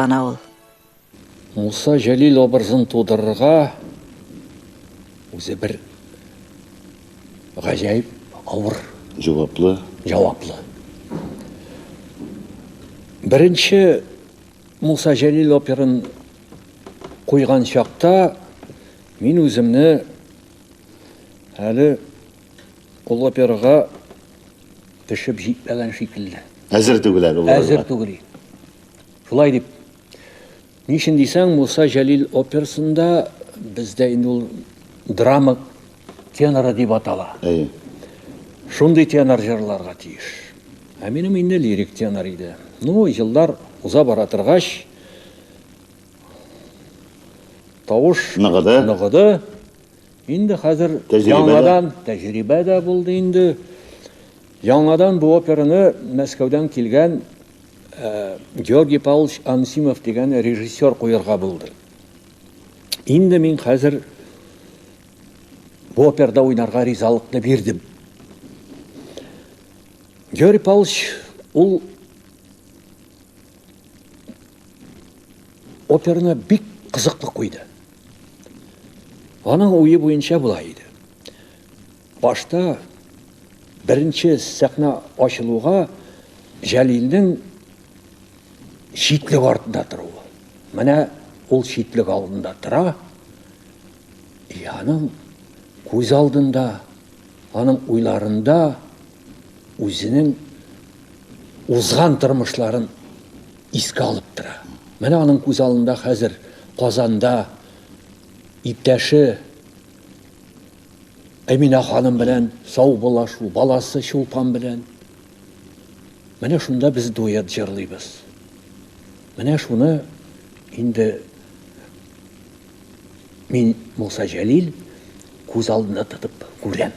Ана ул. Муса Җәлил образын тудырырга үзе бер гаҗәеп авыр. Җаваплы. Җаваплы. Беренче Муса Җәлил оперын куйган чакта мин үземне әле ул операга төшеп җитмәгән шикелле. Әзер түгел әле ул. Әзер түгел. Шулай дип. Ни өчен дисәң, Муса Җәлил операсында бездә инде ул драма теноры дип атала. Әйе. Шундый тенор җырларга тиеш. Ә минем инде лирик тенор иде. Ну, еллар уза бара торгач, тавыш ныгыды. Ныгыды. Инде хәзер яңадан тәҗрибә дә булды инде. Яңадан бу операны Мәскәүдән килгән Георгий Павлович Ансимов дигән режиссер куярга булды. Инде мин хәзер бу операда уйнарга ризалыкны бирдем. Георгий Павлович ул операны бик кызыклы куйды. Аның уе буенча болай иде. Башта беренче сәхнә ачылуга Җәлилнең читлек артында торуы. Менә ул читлек алдында тора, и аның күз алдында, аның уйларында үзенең узган тормышларын искә алып тора. Менә аның күз алдында хәзер Казанда иптәше Әминә ханым белән саубуллашу, баласы Чулпан белән. Менә шунда без дуэт җырлыйбыз. Менә шуны инде мин Муса Җәлил күз алдында тотып күрәм.